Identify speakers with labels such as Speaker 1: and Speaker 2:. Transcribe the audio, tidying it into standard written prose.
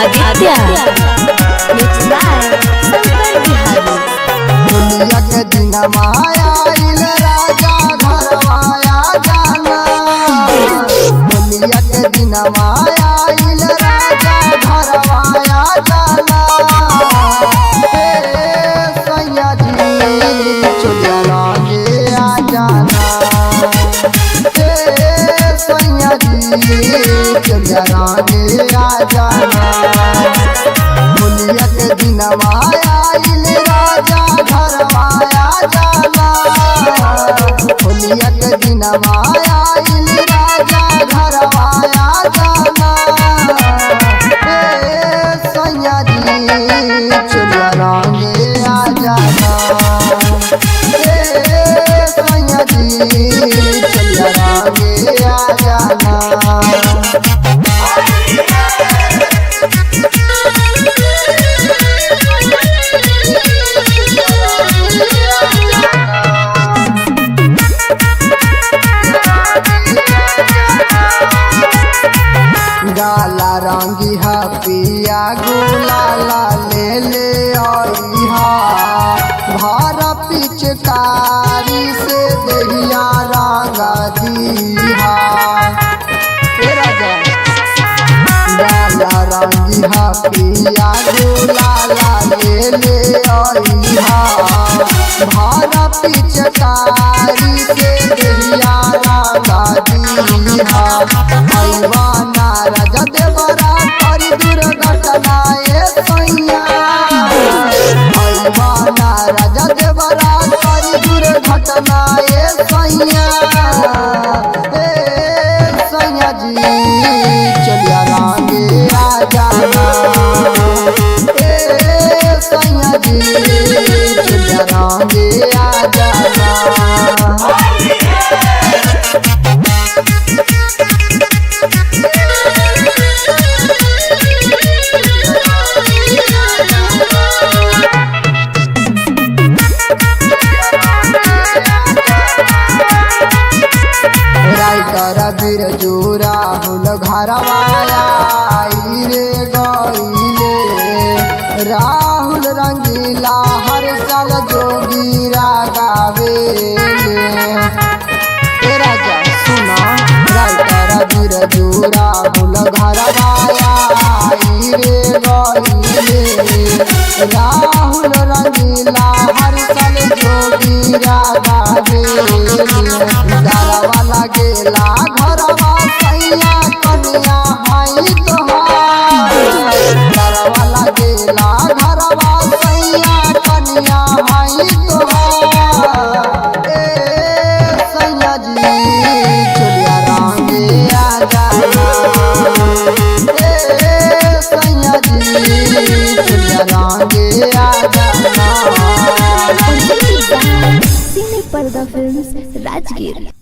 Speaker 1: Aditya. Mix by Shankar Bihari.
Speaker 2: दुनिया के दिन माया आइल राजा घरवाया जाना। दुनिया के दिन माया आइल राजा घरवाया जाना। हे सैया जी चुलिया लागे आ जाना। हे सैया जी चुलिया लागे आ जाना। दुनिया के दिन माया आइल राजा घरवाया जाना। होलिया के दिन माया आइल राजा घरवाया जाना। हे सैया जी चुलिया रंगे आ जाना। हे सैया जी चुलिया रंगे आ जाना। गाला रंगी हा पिया गुलाला ले ले आई हा। भार पिचकारी से दहिया रंगा दीहा। ए राजा गाला रंगी हा पिया गुलाला ले ले आई हा। भार पिचकारी से दहिया रंगा दीहा। ऐवाना राजा देवरा करी दुर्घटना ए सैया। ऐवाना राजा देवरा करी दुर्घटना ए सैया। ए सैया जी चलिया रांगे आ जाना। ए सैया जी चलिया रांगे आ जाना। राइटर बिरजू राहुल घरवाया आई रे गईले। राहुल रंगीला हर साल जोगी गावे ए राजा सुना। राइटर बिरजू राहुल घरवाया आई रे गईले। राहुल रंगीला हर साल जोगी गावे। डरवा लगेला घरवा सैया कनिया हई तोहार। डरवा लगेला घरवा सैया कनिया हई तोहार। ए सैया जी चुलिया रंगे आ जाना। ए सैया जी चुलिया रंगे आ जाना।
Speaker 1: Cine Parda films Rajgir.